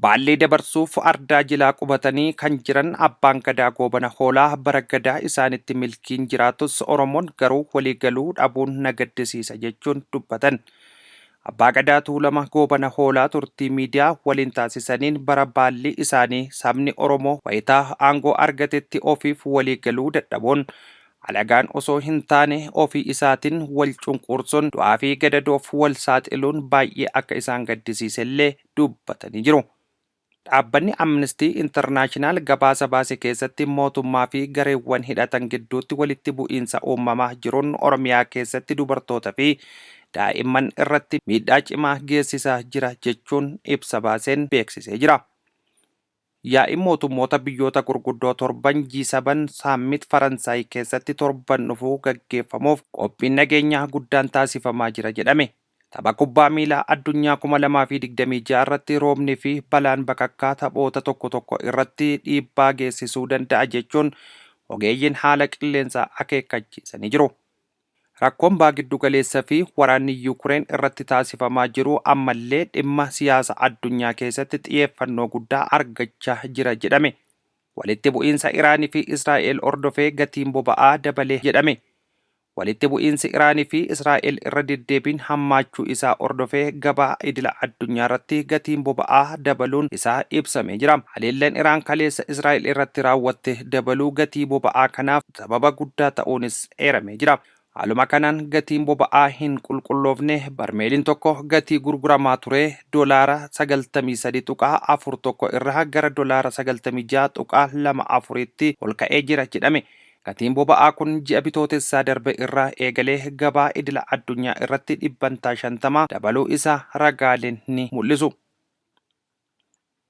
Baallee dabarsuuf ardaa jilaa qubatanii kan jiran Abbaan Gadaa Goobana Hoolaa bara Gadaa isaanitti milkiin jiraatus Oromoon garuu waliigaluu dhabuun na gaddisiisa jechuun dubbatan. Abbaa Gadaa Tuulama Goobana Hoolaa turtii miidiyaa waliin taasisaniin bara baallii isaanii sabni Oromoo wayitaa aangoo argatetti ofiif waliigaluu dadhabuun Alagaan osoo hin taane ofii isaatiin wal cunqursuun du'aa fi gadadoof wal saaxiluun baay'ee akka isaan gaddisiisellee dubbatanii jiru. Dhaabbanni Amnistii Intarnaashinaal gabaasa baase keessatti mootummaa fi gareewwan hidhatan gidduutti walitti bu'iinsa uumamaa jiruun Oromiyaa keessatti dubartoota fi daa'imman irratti miidhaa cimaa geessisaa jira jechuun ibsa baaseen beeksisee jira. Yaa'iin mootummoota biyyoota gurguddoo torban G7 Summit Faransaay keessatti torban dhufu gaggeeffamuuf qophiin nageenyaa guddaan taasifamaa jira jedhame. Tapha kubbaa miilaa addunyaa 2026 irratti roobni fi balaan bakakkaa taphoota tokko tokko irratti dhiibbaa geessisuu danda'a jechuun ogeeyyiin haala qilleensaa akeekkachiisanii jiru. Rakkoon Baha Giddugaleessa fi waraanni Yuukreen irratti taasifamaa jiru ammallee dhimma siyaasa addunyaa keessatti xiyeeffannoo guddaa argachaa jira jedhame. Walitti bu'iinsa Iraan fi Israa'el hordofee gatiin boba'aa dabale jedhame. Walitti bu'iinsi Iraan fi Israa'el irra deddeebiin hammaachuu isaa hordofee gabaa idila addunyaarratti gatiin boba'aa dabaluun isaa ibsamee jira. Haleellaan Iraan kaleessa Israa'el irratti raawwatte dabaluu gatii boba'aa kanaaf sababa guddaa ta'uunis eeramee jira. Haaluma kanaan gatiin boba'aa hin qulqulloofne barmeeliin tokko gatii gurguramaa ture dolaara 93.41 irraa gara dolaara 96.24tti ol ka'ee jira jedhame. Gatiin boba'aa kun ji'a Bitootessaa darbe irraa eegalee gabaa idila addunyaa irratti dhibbantaa 50 dabaluu isaa ragaaleen ni mul'isu.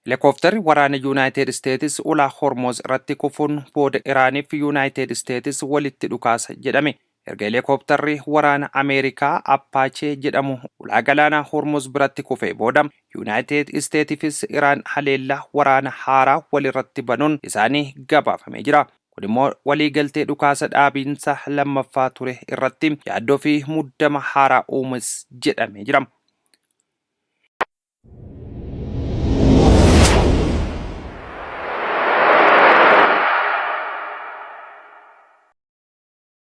Helikooftarri waraana Yunaayitid Isteetis ulaa Hormuz irratti kufuun booda Iraaniif Yunaayitid Isteetis walitti dhukaasa jedhame. Erga helikooptarri waraana Ameerikaa Appaachee jedhamu ulaa galaanaa Hormuz biratti kufee booda Yunaayitid Isteetifis Iraan haleellaa waraana haaraa walirratti banuun isaanii gabaafamee jira. Kun immoo waliigaltee dhukaasa dhaabiinsa lammaffaa ture irratti yaaddoo fi muddama haaraa uumes jedhamee jira.